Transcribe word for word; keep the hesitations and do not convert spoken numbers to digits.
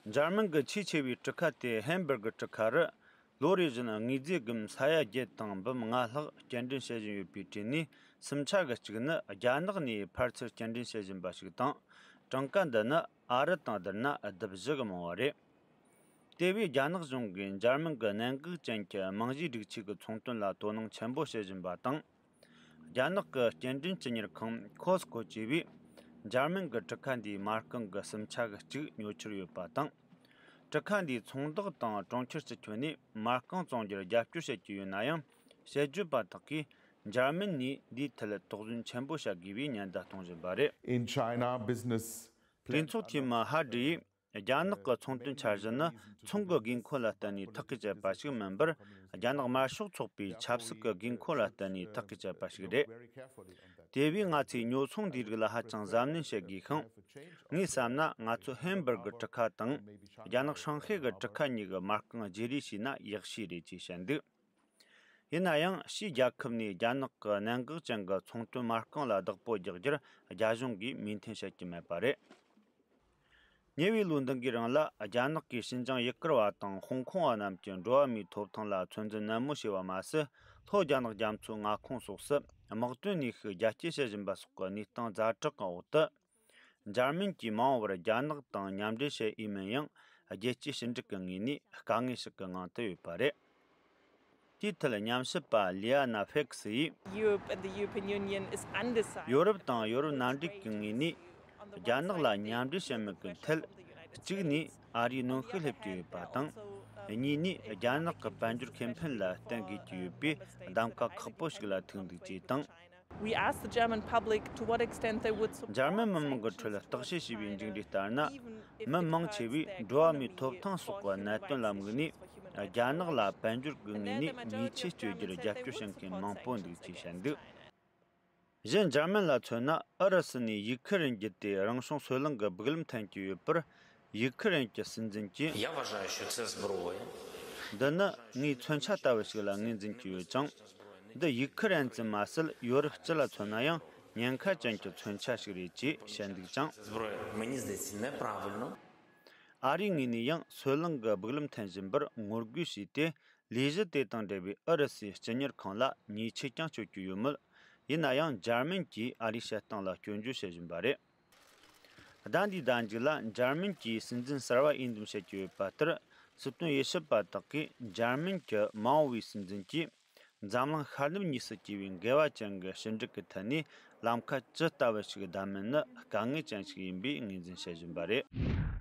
འཇར་མན་གྱི་ཆེས་ཆེ་བའི་གྲུ་ཁ་དེ་ཧེམ་སྦུར་གི་གྲུ་ཁ་རུ། ལོ་རེ་བཞིན་དངོས་རྫས་སྒམ་ས་ཡ་བརྒྱད་དང་འབུམ་ལྔ་ལྷག་སྐྱེལ་འདྲེན་བྱེད་བཞིན་ཡོད་པའི་གྲས་ནས་སུམ་ཆ་གི་གཅིག་ནི་རྒྱ་ནག་ནས་ཕར་ཚུར་སྐྱེལ་འདྲེན་བྱེད་བཞིན་པ་ཞིག་དང་། གྲངས་ཀ་འདི་ནི་ཨ་རི་དང་བསྡུར་ན་ལྡབ་བཞི་གི་མང་བ་རེད། དེ་བས་རྒྱ་ནག་གཞུང་གིས་འཇར་མན་གྱི་གནད་འགག་ཅན་གྱི་རྨང་གཞིའི་སྒྲིག་ཆས་ཀྱི་ཚོང་དོན་ལ་དོ་སྣང་ཆེན་པོ་བྱེད་བཞིན་པ་དང་། རྒྱ་ནག་གི་སྐྱེལ་འདྲེན་སྤྱི་གཉེར་ཁང་ཁོ་སི་ཀོ་བཅས་པས་འཇར་མན་གྱི་གྲུ་ཁ་འདིའི་མ་རྐང་གི་སུམ་ཆ་གི་གཅིག་ཉོ་འཆར་ཡོད་པ་དང་། གྲུ་ཁ་འདིའི་ཚོང་བདག་དང་གྲོང་ཁྱེར་སྤྱི་ཁྱོན་ནས་མ་རྐང་བཙོང་རྒྱུར་རྒྱབ་སྐྱོར་བྱེད་ཀྱི་ཡོད་ན་ཡང་། ཞལ་བརྗོད་པ་དག་གིས་འཇར་མན་ནས་འདིའི་ཐད་དོགས་ཟོན་ཆེན་པོ་བྱ་དགོས་པའི་ཉེན་བརྡ་གཏོང་བཞིན་པ་རེད། In China, business གྲོས་ཚོགས་འཐུས་མི་ཧ་ཌི་ཡིས། རྒྱ་ནག་གི་ཚོང་དོན་འཆར་གཞི་ནི་ཚོང་གི་དགོས་མཁོ་ལ་བརྟེན་ནས་ཐག་གིས་བཅད་པ་ཞིག་མིན་པར། རྒྱ་ནག་དམར་ཤོག་ཚོགས་པའི་ཆབ་སྲིད་ཀྱི་དགོས་མཁོ་ལ་བརྟེན་ནས་ཐག་གིས་བཅད་པ་ཞིག་རེད། དེ་བས་ང་ཚོས་ཉོ་ཚོང་འདིའི་རིགས་ལ་ཧ་ཅང་གཟབ་ནན་བྱེད་དགོས་ཤིང་། ངས་བསམ་ན་ང་ཚོ་ཧེམ་སྦུར་གི་གྲུ་ཁ་དང་། རྒྱ་ནག་ཧྲང་ཧའེ་གི་གྲུ་ཁ་གཉིས་ཀྱི་མ་རྐང་བརྗེ་རེས་བྱས་ན་ཡག་ཤོས་རེད་ཅེས་བཤད་འདུག་ཡིན་ན་ཡང་ཕྱིའི་རྒྱལ་ཁབ་ནས་རྒྱ་ནག་གི་གནད་འགག་ཅན་གྱི་ཚོང་དོན་མ་རྐང་ལ་བདག་པོ་རྒྱག་རྒྱུར་རྒྱ་གཞུང་གིས་མོས་མཐུན་བྱེད་ཀྱི་མེད་པ་རེད། ཉེ་བའི་ལོ་འདི་གའི་རིང་ལ་རྒྱ་ནག་གིས་ཤིན་ཅང་ཡུ་གུར་བ་དང་ཧོང་ཀོང་བ་རྣམས་ཀྱི་འགྲོ་བ་མིའི་ཐོབ་ཐང་ལ་ཚོད་འཛིན་ནན་མོ་བྱས་པ་མ་ཟད། ལྷོ་རྒྱ་ནག་རྒྱ་མཚོའི་མངའ་ཁོངས་སོགས་སུ་དམག་དོན་ནུས་ཤུགས་རྒྱ་སྐྱེད་བྱེད་བཞིན་པ་སོགས་ཀྱི་གནས་སྟངས་ཛ་དྲག་གི་འོག་ཏུ། འཇར་མན་གྱིས་མ་འོངས་པར་རྒྱ་ནག་དང་མཉམ་འབྲེལ་བྱེད་འོས་མིན་ཡང་རྒྱལ་སྤྱིའི་ཕྱི་འབྲེལ་གྱི་ངོས་ནས་དཀའ་ངལ་ཞིག་གི་ངང་དུ་ཡོད་པ་རེད། དེའི་ཐད་ཉམས་ཞིབ་པ་ལི་ཨ་ན་ཧྥེག་སི་ཡིས། Europe and the European Union is undecided. ཡོ་རོབ་དང་ཡོ་རོབ་མནའ་འབྲེལ་གྱི་ངོས་ནས་རྒྱ་ནག་ལ་མཉམ་འབྲེལ་བྱེད་མིན་གྱི་ཐད། གཅིག་ནས་ཨ་རིའི་གནོན་ཤུགས་སླེབས་ཀྱི་ཡོད་པ་དང་། གཉིས་ནས་རྒྱ་ནག་གི་དཔལ་འབྱོར་ཁེ་ཕན་ལ་བརྟེན་དགོས་ཀྱི་ཡོད་པའི་གདམ་ག་ཁག་པོ་ཞིག་ལ་ཐུག་འདུག་ཅེས་དང་། We asked the German public to what extent they would support འཇར་མན་མི་མང་གི་ཁྲོད་བརྟག་དཔྱད་བྱས་པའི་མཇུག་འབྲས་ལྟར་ན། མི་མང་ཆེ་བས་འགྲོ་བ་མིའི་ཐོབ་ཐང་སོགས་ཀྱི་གནད་དོན་ལ་དམིགས་ནས། རྒྱ་ནག་ལ་དཔལ་འབྱོར་གྱི་ངོས་ནས་ཉེས་ཆད་གཅོད་རྒྱུར་རྒྱབ་སྐྱོར་བྱེད་མཁན་མང་པོ་འདུག་ཅེས་བཤད་འདུག་གཞན་འཇར་མན་ལ་མཚོན་ན། ཨུ་རུ་སུ་ནས་ཡུ་ཁི་རན་བརྒྱུད་དེ་རང་བྱུང་སོལ་རླངས་ཀྱི་སྦུག་ལམ་འཐེན་གྱི་ཡོད་པར། ཡུ་ཁི་རན་གྱི་སྲིད་འཛིན་གྱིས། Я вважаю, що це зброя. འདི་ནི་ངའི་མཚོན་ཆ་ལྟ་བུ་ཞིག་ལ་ངོས་འཛིན་གྱི་ཡོད་ཅིང་། འདི་ཡུ་ཁི་རན་ཙམ་མ་ཟད་ཡོ་རོབ་སྤྱི་ལ་མཚོན་ན་ཡང་ཉེན་ཁ་ཅན་གྱི་མཚོན་ཆ་ཞིག་རེད་ཅེས་བཤད་འདུག་ཅིང་། Зброя, мені здається, неправильно. ཨ་རིའི་ངོས་ནས་ཡང་སོལ་རླངས་ཀྱི་སྦུག་ལམ་འཐེན་བཞིན་པར་ངོ་རྒོལ་བྱས་ཏེ། ལས་གཞི་དེ་དང་འབྲེལ་བའི་ཨུ་རུ་སུའི་སྤྱི་གཉེར་ཁང་ལ་ཉེས་ཆད་ཀྱང་གཅོད་ཀྱི་ཡོད་མོད། ཡིན་ན་ཡང་འཇར་མན་གྱིས་ཨ་རིའི་བཤད་སྟངས་ལ་སྐྱོན་བརྗོད་བྱེད་བཞིན་པ་རེད། ཟླ་འདིའི་ཟླ་མཇུག་ལ་འཇར་མན་གྱི་སྲིད་འཛིན་གསར་བ་འོས་འདེམས་བྱེད་ཀྱི་ཡོད་པ་ལྟར། སྲིད་དོན་དབྱེ་ཞིབ་པ་དག་གིས་འཇར་མན་གྱི་མ་འོངས་པའི་སྲིད་འཛིན་གྱིས། འཛམ་གླིང་ཤར་ནུབ་གཉིས་སུ་གྱེས་པའི་འགལ་བ་ཅན་གྱི་ཕྱི་འབྲེལ་གྱི་ཐད་ནས་ལམ་ཁ་ཇི་ལྟ་བུ་ཞིག་བདམས་མིན་ནི་དཀའ་ངལ་ཅན་ཞིག་ཡིན་པའི་ངོས་འཛིན་བྱེད་བཞིན་པ་རེད།